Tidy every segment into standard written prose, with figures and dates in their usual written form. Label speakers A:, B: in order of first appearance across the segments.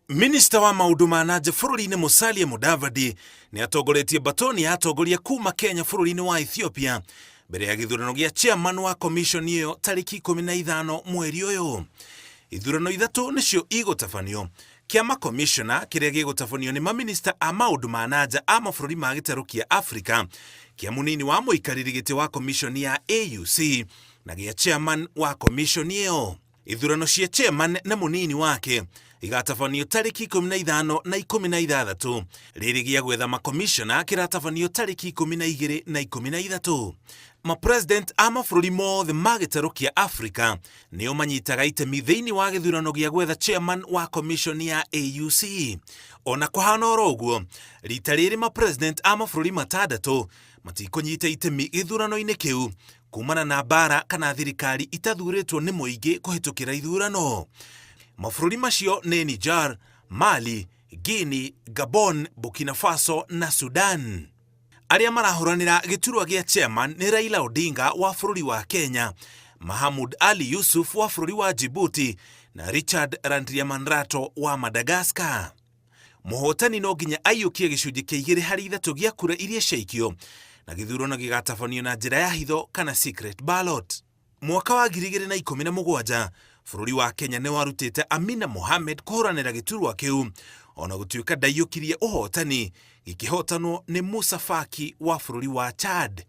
A: Minista wa maũndũ ma na nja bũrũri-inĩ Musalia Mudavadi nĩ atongoretie mbatoni ya atongoria kuma Kenya bũrũri-inĩ wa Ethiopia mbere ya gĩthurano gĩa chairman wa commission ĩyo tarĩki 15 mweri ũyũ. Ithurano ithatũ nĩcio igũtabanio kĩa makomishona kĩrĩa gĩgũtabanio nĩ maminista a maũndũ ma na nja a mabũrũri ma gĩtarũ kĩa Afrika, kĩa mũnini wa mũikarĩri gĩtĩ wa komishoni ya AUC na gĩa chairman wa komishoni ĩyo. Ithurano cia chairman na mũnini wake igatabanio tarĩki 15 na 16, rĩrĩ gĩa gwetha makomishona kĩratabanio tarĩki 12 na 13. Mapresident a mabũrũri mothe ma gĩtarũ kĩa Afrika nĩo manyitaga itemi thĩinĩ wa gĩthurano gĩa gwetha chairman wa commission ya AUC. Ona kũhana oro ũguo, rita rĩrĩ mapresident a mabũrũri matandatũ matikũnyita itemi gĩthurano-inĩ kĩu kumana na mbara kana thirikari itathurĩtwo nĩ mũingĩ kũhĩtũkĩra ithurano. Mabũrũri macio nĩ Niger, Mali, Guinea, Gabon, Burkina Faso na Sudan. Arĩa marahũranĩra gĩturwa gĩa chairman nĩ Raila Odinga wa bũrũri wa Kenya, Mahamud Ali Yusuf wa bũrũri wa Djibouti na Richard Randriamandrato wa Madagascar. Mũhotani no nginya aiyũkie gĩcunjĩ kĩa igĩrĩ harĩ ithatũ gĩa kura iria ciaikio, na gĩthurano gĩgatabanio na njĩra ya hitho kana secret ballot. Mwaka wa 2017, bũrũri wa Kenya nĩ warutĩte Amina Mohamed kũhũranĩra gĩturwa kĩu, ona gũtuĩka ndaiyũkirie ũhotani, gĩkĩhotanwo nĩ Musa Faki wa bũrũri wa Chad.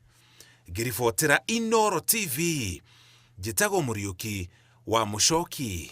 A: Ngĩribotera Inooro TV, njĩtagwo Mũriũki wa Mũcoki.